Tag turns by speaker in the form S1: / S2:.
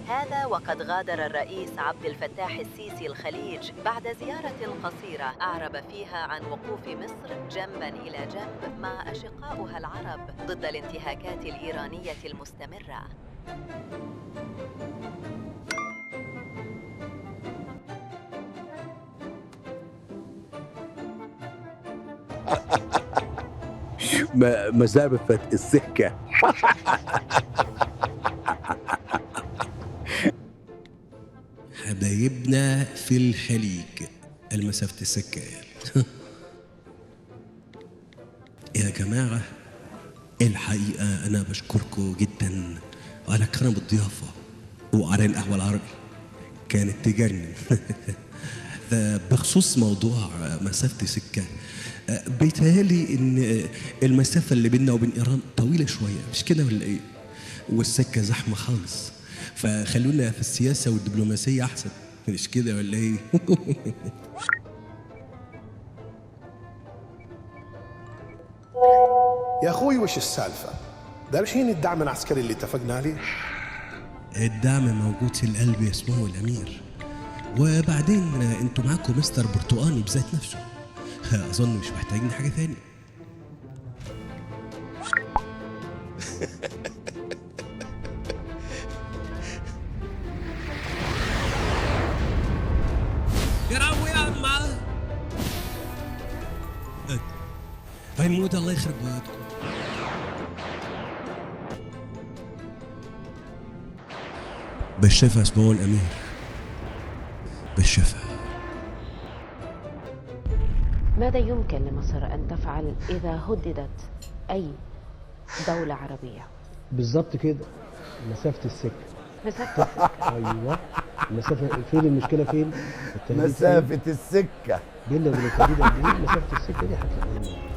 S1: هذا وقد غادر الرئيس عبد الفتاح السيسي الخليج بعد زيارة قصيرة أعرب فيها عن وقوف مصر جنبا إلى جنب مع أشقائها العرب ضد الانتهاكات الإيرانية المستمرة.
S2: مسافة السكة.
S3: حبايبنا في الخليج، المسافة السكة. يا جماعة الحقيقة أنا بشكركم جدا على كرم الضيافة وعلى القهوة العربي، كانت تجنن. بخصوص موضوع مسافة سكة، بيتهيألي إن المسافة اللي بيننا وبين إيران طويلة شوية، مش كده ولا إيه؟ والسكة زحمة خالص، فخلونا في السياسة والدبلوماسية أحسن، مش كده ولا إيه؟
S4: يا أخوي وش السالفة؟ ده الحين الدعم العسكري اللي اتفقنا عليه؟
S3: الدعم موجود في القلب يا سمو الأمير، وبعدين انتوا معاكم مستر برتقاني بذات نفسه، أظن مش محتاجين حاجة ثانية. يا ربي يا عم هيموت، الله يخرب بيوتكم. بالشفا سمو الأمير، بالشفا.
S5: ماذا يمكن لمصر أن تفعل إذا هددت أي دولة عربية؟
S6: بالظبط كده، مسافة السكة.
S5: مسافة السكة.
S6: أيوه، المسافة فين؟ المشكلة فين؟
S2: مسافة السكة
S6: بيننا وبين التهديد قد إيه؟ مسافة السكة دي هتلاقيها.